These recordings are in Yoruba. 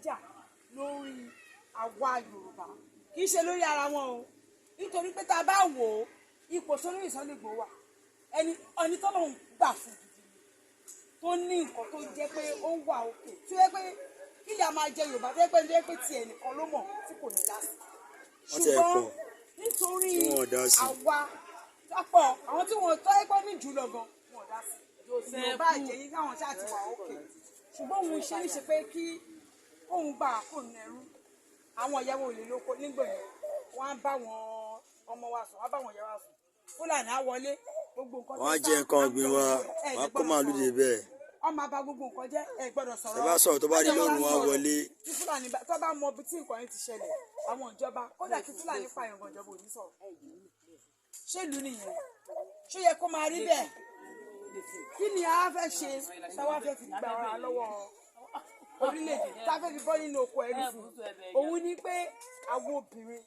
jà lórí àwa Yorùbá, kì í ṣe lórí ara wọn o. Nítorí pé tá a bá wò ó, ipò sólóyè Sunday Igboho wà, ẹni ẹni tọ́lọ́run gbà fún gidi ni, tó ní nǹkan tó jẹ́ pé ó wà òkè, tó yẹ pé kí ìyá máa jẹ Yorùbá, tó yẹ pé tiẹ̀ nìkan ló mọ̀ tí kò ní dá sí. Wọ́n tiẹ̀ Ṣùgbọ́n pọ̀ nítorí tí wọn ò dá sí. Àwa tápọ̀, àwọn tí wọ́n tọ́ ẹ̀pọ̀ ní jùlọ gan, wọn ò dá sí. Yorùbá àjẹyìn káwọn ṣáà ti wà òkè, ṣùgbọ́n òun ṣe ní ṣe pé kí òun gbà kó nínú ẹrú. Àwọn ìyàwó olè lóko nígbà yẹn, wọ́n á bá wọn ọmọ wa sùn, wọ́n á bá wọn ìyá wa sùn. Fúlàní á wọlé, gbogbo nǹkan Wọ́n á tó jẹ sá, nǹkan ọ̀gbìn wa, ẹ wọ́n á lè kó gbọ́dọ̀ màálù sọ̀rọ̀. dé bẹ́ẹ̀. Wọ́n máa bà gbogbo nǹkan jẹ́, ẹ gbọ́dọ̀ sọ̀rọ̀. Ẹ bá sọ̀rọ̀, tó bá di Ẹ lóru, wọ́n á sọ̀rọ̀. wọlé. Tí Fúlàní tó bá mọ ibi tí nǹkan yẹn ti ṣẹlẹ̀, àwọn ìjọba, kódà kí Fúlàní pààyàn gan, ìjọba ò ní sọ̀rọ̀. Ṣé ìlú nìyẹn? Ṣé yẹ kó máa rí bẹ́ẹ̀? Kí ni a fẹ́ ṣe táwa fẹ́ fi gba ara lọ́wọ́ orílẹ̀-èdè, tá a fẹ́ fi bọ́ nínú oko ẹrú fún òun ni pé àwọn obìnrin,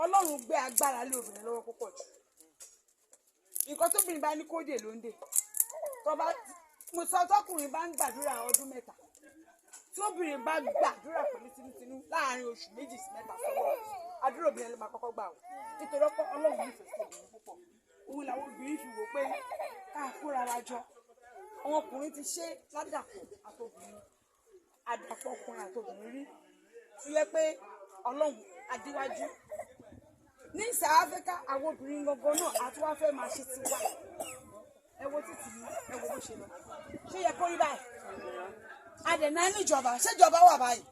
Ọlọ́run gbé agbára lé obìnrin lọ́wọ́ púpọ̀ jù. Nǹkan tóbìnrin bá ní kó dè ló ń dè. Tó bá mo sọ, tọkùnrin bá ń gbàdúrà ọdún 3, tí obìnrin bá gbàdúrà pẹ̀lú tinútinú láàrin oṣù 2 sí 3 sọ́wọ́, àdúrà obìnrin ló máa kọ́kọ́ gbà ó, nítorí ọ̀pọ̀ Ọlọ́run nífẹ̀ẹ́ sí obìnrin púpọ̀. Òun làwọn obìnrin fi wò pé ká kóra wa jọ. Àwọn ọkùnrin ti ṣe ládàpọ̀ àtobìnrin, àdàpọ̀ ọkùnrin àtobìnrin rí tó yẹ pé Ọlọ́run adéwájú ní South Africa. Àwọn obìnrin gangan náà àti wá fẹ́ máa ṣe tiwa. Ẹ wo títì yìí, ẹ wo bó ṣe lọ. Ṣé yẹ kó rí báyìí? Adẹ̀nà níjọba, ṣèjọba wà báyìí.